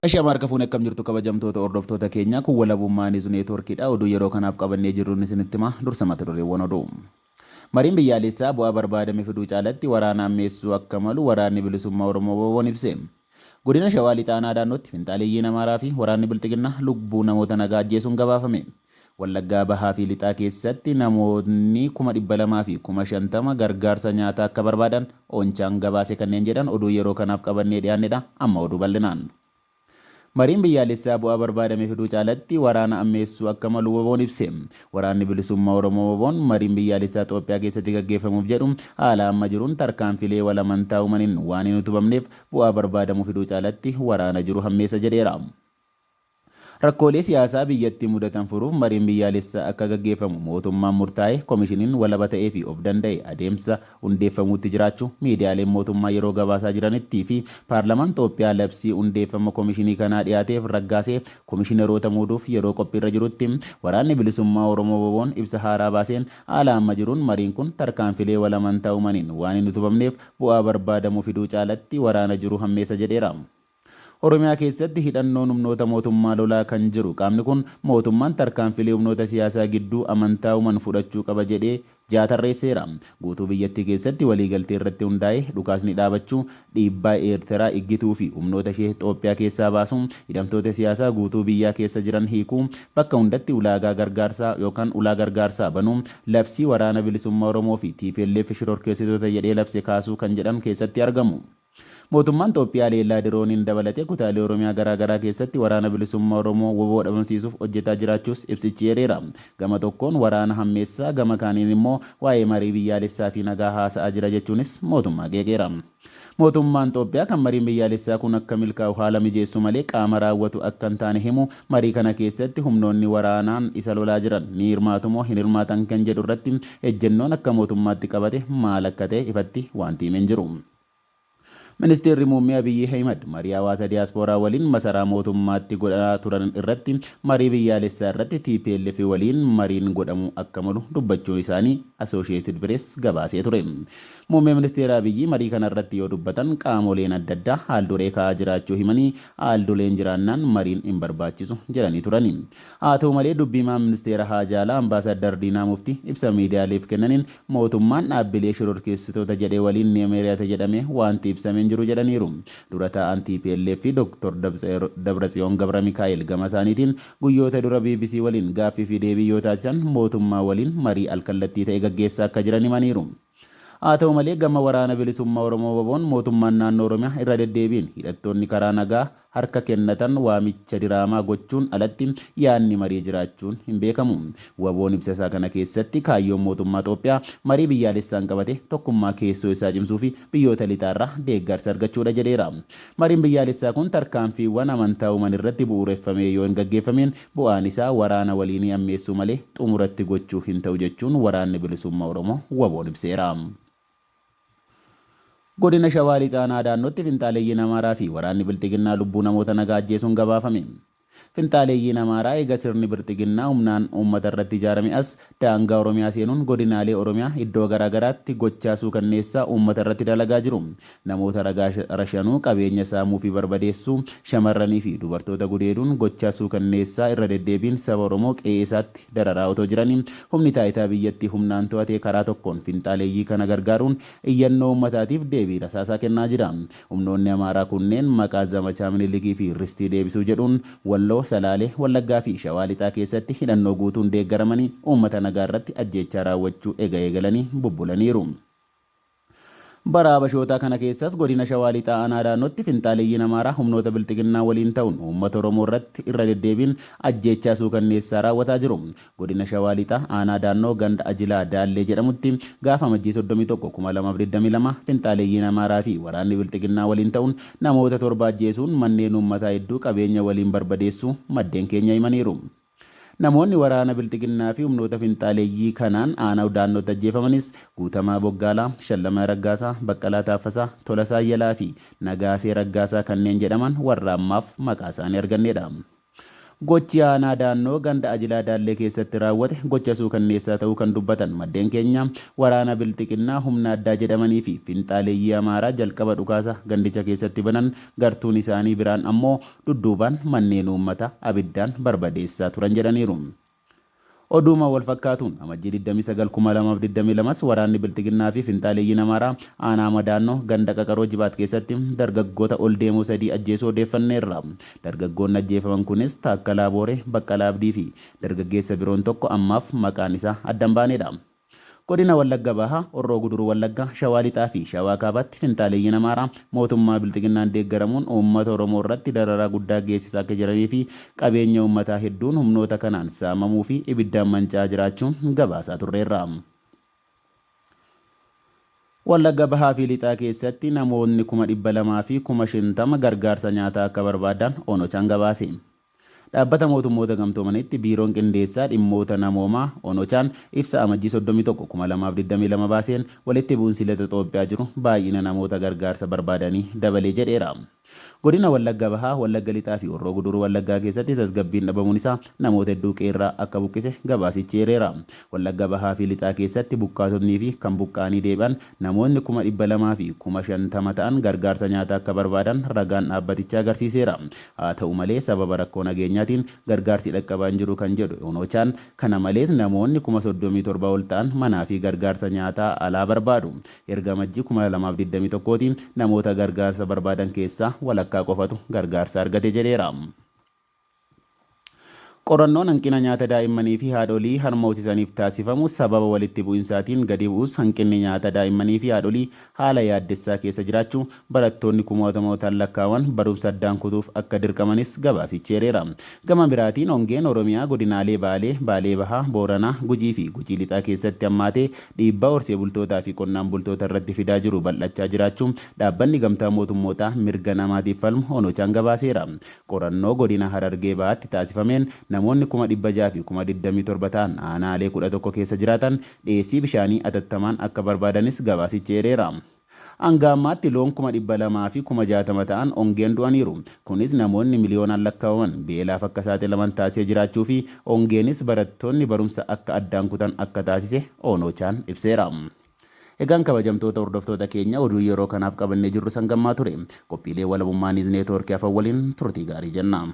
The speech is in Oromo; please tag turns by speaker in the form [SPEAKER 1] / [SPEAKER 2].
[SPEAKER 1] Ashama harka fuune, akkam jirtu kabajamtoota hordoftoota keenyaa? Kun Walabummaa Niiz Neetwoorkiidha. Oduu yeroo kanaaf qabannee jirruun isinitti hima. Dursa mata dureewwan oduu. Mariin biyyaalessaa bu'aa barbaadame fiduu caalatti waraana ammeessuu akka malu Waraanni Bilisummaa Oromoo WBOn ibse. Godina Shawaa Lixaa Aanaa Daannootti finxaaleeyyiin Amaaraa fi waraanni Bilxiginnaa lubbuu namoota nagaa ajjeesuun gabaafame. Wallaggaa Bahaa fi Lixaa keessatti namootni 250,000 gargaarsa nyaataa akka barbaadan Onchaan gabaase kanneen jedhan oduu yeroo kanaaf qabannee dhiyaannedha. Amma oduu bal'inaan. Mariin biyyaalessaa bu'aa barbaadame fiduu caalatti waraana ammeessuu akka malu WBOn ibse. Waraanni Bilisummaa Oromoo WBOn mariin biyyaalessaa Xoophiyaa keessatti gaggeeffamuuf jedhu haala amma jiruun tarkaanfilee wal amantaa uumaniin waan hin utubamneef bu'aa barbaadamu fiduu caalatti waraana jiru hammeessa jedheera. Rakkoolee siyaasaa biyyattii mudatan furuuf mariin biyyaalessaa akka gaggeeffamu mootummaan murtaa'ee komishiniin walaba ta'ee fi of danda'e adeemsa hundeeffamuutti jiraachuu miidiyaaleen mootummaa yeroo gabaasaa jiranittii fi paarlamaan Xoophiyaa labsii hundeeffama komishinii kanaa dhiyaateef raggaasee komishineroota muuduuf yeroo qophiirra jirutti, Waraanni Bilisummaa Oromoo WBOn ibsa haaraa baaseen haala amma jiruun mariin kun tarkaanfilee wal amantaa uumaniin waan hin utubamneef bu'aa barbaadamu fiduu caalatti waraana jiru hammeessa jedheera. Oromiyaa keessatti hidhannoon humnoota mootummaa lolaa kan jiru qaamni kun, mootummaan tarkaanfilee humnoota siyaasaa gidduu amantaa uuman fudhachuu qaba jedhee jaha tarreesseera. Guutuu biyyattii keessatti waliigaltee irratti hundaa'ee dhukaasni dhaabachuu, dhiibbaa Eertiraa iggituu fi humnoota ishee Xoophiyaa keessaa baasuu, hidhamtoota siyaasaa guutuu biyyaa keessa jiran hiikuu, bakka hundatti ulaagaa gargaarsaa yookaan ulaa gargaarsaa banuu, labsii Waraana Bilisummaa Oromoo fi tplf shirorkeessitoota jedhee labse kaasuu kan jedhan keessatti argamu. Mootummaan Xoophiyaa haleellaa dirooniin dabalatee kutaalee Oromiyaa garaa garaa keessatti Waraana Bilisummaa Oromoo, wbo, dhabamsiisuuf hojjetaa jiraachuus ibsichi eereera. Gama tokkoon waraana hammeessaa, gama kaaniin immoo waa'ee marii biyyaalessaa fi nagaa haasa'aa jira jechuunis mootummaa qeeqeera. Mootummaan Xoophiyaa kan mariin biyyaalessaa kun akka milkaa'u haala mijeessu malee qaama raawwatu akka hin taane himu, marii kana keessatti humnoonni waraanaan isa lolaa jiran ni hirmaatumoo hin hirmaatan kan jedhu irratti ejjennoon akka mootummaatti qabate maal akka ta'e ifatti waanti hime hin jiru. Ministeerri Muummee Abiyyi Ahimad marii hawaasa diyaaspooraa waliin masaraa mootummaatti godhaa turan irratti marii biyyaalessaa irratti tplf waliin mariin godhamuu akka malu dubbachuun isaanii Asoosheetid Pirees gabaasee ture. Muummee Ministeera Abiyyi marii kanarratti yoo dubbatan qaamoleen adda addaa haalduree kaa'aa jiraachuu himanii haalduleen jiraannaan mariin hin barbaachisu jedhanii turani. Haa ta'u malee Dubbi Himaan Ministeera Haajaa Alaa Ambaasaaddar Diinaa Muftii ibsa miidiyaaleef kennaniin mootummaan dhaabbilee shororkeessitoota jedhe waliin ni mari'ata jedhamee waanti ibsame hin jiru jedhaniiru. Dura taa'aan tplf Doktor Dabratsiyoon Gabramikaa'el gama isaaniitiin guyyoota dura bbc waliin gaaffii fi deebii yoo taasisan mootummaa waliin marii al-kallattii ta'e gaggeessaa akka jiran himaniiru. Haa ta'u malee gama Waraana Bilisummaa Oromoo WBOn mootummaan naannoo Oromiyaa irra deddeebiin hidhattoonni karaa nagaa harka kennatan waamicha diraamaa gochuun alatti yaadni marii jiraachuun hin beekamu. WBOn ibsa isaa kana keessatti kaayyoon mootummaa Xoophiyaa marii biyyaalessaan qabate tokkummaa keessoo isaa cimsuu fi biyyoota lixaarraa deeggarsa argachuudha jedheera. Mariin biyyaalessaa kun tarkaanfiiwwan amantaa uuman irratti bu'uureffamee yoo hin gaggeeffamiin bu'aan isaa waraana waliinii ammeessuu malee xumuratti gochuu hin ta'u jechuun Waraanni Bilisummaa Oromoo WBOn ibseera. Godina Shawaa Lixaa Aanaa Daannootti finxaaleeyyiin Amaaraa fi waraanni Bilxiginnaa lubbuu namoota nagaa ajjeesuun gabaafame. Finxaaleeyyiin Amaaraa eega sirni Bilxiginnaa humnaan uummata irratti ijaarame as daangaa Oromiyaa seenuun godinaalee Oromiyaa iddoo garaa garaatti gochaa suukanneessaa uummata irratti dalagaa jiru. Namoota ragaa rashanuu, qabeenya saamuu fi barbadeessuu, shamarranii fi dubartoota gudeeduun gochaa suukanneessaa irra deddeebiin saba Oromoo qe'ee isaatti dararaa otoo jiranii humni taayitaa biyyattii humnaan to'ate karaa tokkoon finxaaleeyyii kana gargaaruun iyyannoo uummataatiif deebii rasaasaa kennaa jira. Humnoonni Amaaraa kunneen maqaa Zamachaa Minilikii fi Ristii deebisuu jedhuun Walloo, Salaalee, Wallaggaa fi Shawaa Lixaa keessatti hidhannoo guutuun deeggaramanii uummata nagaa irratti ajjeechaa raawwachuu ega eegalanii bubbulaniiru. Bara Habashootaa kana keessas Godina Shawaa Lixaa Aanaa Daannootti finxaaleyyiin Amaaraa humnoota Bilxiginnaa waliin ta'uun uummata Oromoo irratti irra deddeebiin ajjeechaa suukanneessaa raawwataa jiru. Godina Shawaa Lixaa Aanaa Daannoo ganda Ajilaa Daallee jedhamutti gaafa Amajjii 31, 2022 finxaaleyyiin Amaaraa fi waraanni Bilxiginnaa waliin ta'uun namoota 7 ajjeesuun manneen uummataa hedduu qabeenya waliin barbadeessuu maddeen keenya himaniiru. Namoonni waraana Bilxiginnaa fi humnoota finxaaleeyyii kanaan aanaa Daannootti ajjeefamanis Guutamaa Boggaalaa, Shallamaa Raggaasaa, Baqqalaa Taaffasaa, Tolasaa Ayyalaa fi Nagaasee Raggaasaa kanneen jedhaman warra ammaaf maqaa isaanii arganneedha. Gochi aanaa Daannoo ganda Ajilaa Daallee keessatti raawwate gocha suukanneessaa ta'uu kan dubbatan maddeen keenya, waraana Bilxiginnaa humna addaa jedhamanii fi finxaaleeyyii Amaaraa jalqaba dhukaasa gandicha keessatti banan gartuun isaanii biraan ammoo dudduubaan manneen uummataa abiddaan barbadeessaa turan jedhaniiru. Oduuma wal fakkaatuun Amajjii 29,2022s waraanni Bilxiginnaa fi finxaaleeyyiin Amaaraa aanaa Madaannoo ganda Qaqaroo Jibaat keessatti dargaggoota ol deemoo 3 ajjeesuu odeeffanneerra. Dargaggoonni ajjeefaman kunis Taakkalaa Booree, Baqqalaa Abdii fi dargaggeessa biroon tokko ammaaf maqaan isaa adda hin baanedha. Godina Wallagga Bahaa, Horroo Guduruu Wallaggaa, Shawaa Lixaa fi Shawaa Kaabaatti finxaaleeyyiin Amaaraa mootummaa Bilxiginnaan deeggaramuun uummata Oromoo irratti dararaa guddaa geessisaa akka jiranii fi qabeenya uummataa hedduun humnoota kanaan saamamuu fi ibiddaan manca'aa jiraachuu gabaasaa turreerra. Wallagga Bahaa fi Lixaa keessatti namootni 250,000 gargaarsa nyaataa akka barbaadan Onochaan gabaase. Dhaabbata Mootummoota Gamtoomaniitti Biiroon Qindeessaa Dhimmoota Namoomaa, Onochaan, ibsa Amajjii 31, 2022 baaseen walitti bu'insi Lixa Xoophiyaa jiru baay'ina namoota gargaarsa barbaadanii dabale jedheera. Godina Wallagga Bahaa, Wallagga Lixaa fi Horroo Guduruu Wallaggaa keessatti tasgabbiin dhabamuun isaa namoota hedduu qe'eerraa akka buqqise gabaasichi eereera. Wallagga Bahaa fi Lixaa keessatti buqqaatotnii fi kan buqqa'anii deebi'an namoonni 250,000 ta'an gargaarsa nyaataa akka barbaadan ragaan dhaabbatichaa agarsiiseera. Haata'u malee sababa rakkoo nageenyaatiin gargaarsi dhaqqabaa hin jiru kan jedhu Onochaan, kana malees namoonni 37,000 ol ta'an manaa fi gargaarsa nyaataa alaa barbaadu. Erga Amajjii 2021tii namoota gargaarsa barbaadan keessaa walakkaa qofatu gargaarsa argate jedheera. Qorannoon hanqina nyaata daa'immanii fi haadholii harma hoosisaniif taasifamu sababa walitti bu'insaatiin gadi bu'us hanqinni nyaata daa'immanii fi haadholii haala yaaddessaa keessa jiraachuu, barattoonni kumaatamootaan lakkaawan barumsa addaan kutuuf akka dirqamanis gabaasichi eereera. Gama biraatiin hongeen Oromiyaa godinaalee Baalee, Baalee Bahaa, Booranaa, Gujii fi Gujii Lixaa keessatti hammaatee dhiibbaa horsee bultootaa fi qonnaan bultoota irratti fidaa jiru bal'achaa jiraachuu Dhaabbanni Gamtaa Mootummootaa mirga namaatiif falmu Onochaan gabaaseera. Qorannoo Godina Harargee Bahaatti taasifameen namoonni 627,000 ta'an aanaalee 11 keessa jiraatan dhiyeessii bishaanii atattamaan akka barbaadanis gabaasichi eereera. Hanga ammaatti loon 260,000 ta'an ongeen du'aniiru. Kunis namoonni miliyoonaan lakkaa'aman beelaaf akka saaxilaman taasisee jiraachuu fi ongeenis barattoonni barumsa akka addaan kutan akka taasise Onoochaan ibseera. Egaan kabajamtoota hordoftoota keenya oduun yeroo kanaaf qabannee jirru sangammaa ture. Qophiilee Walabummaa Niiz Neetwoorkii hafan waliin turtii gaarii jenna.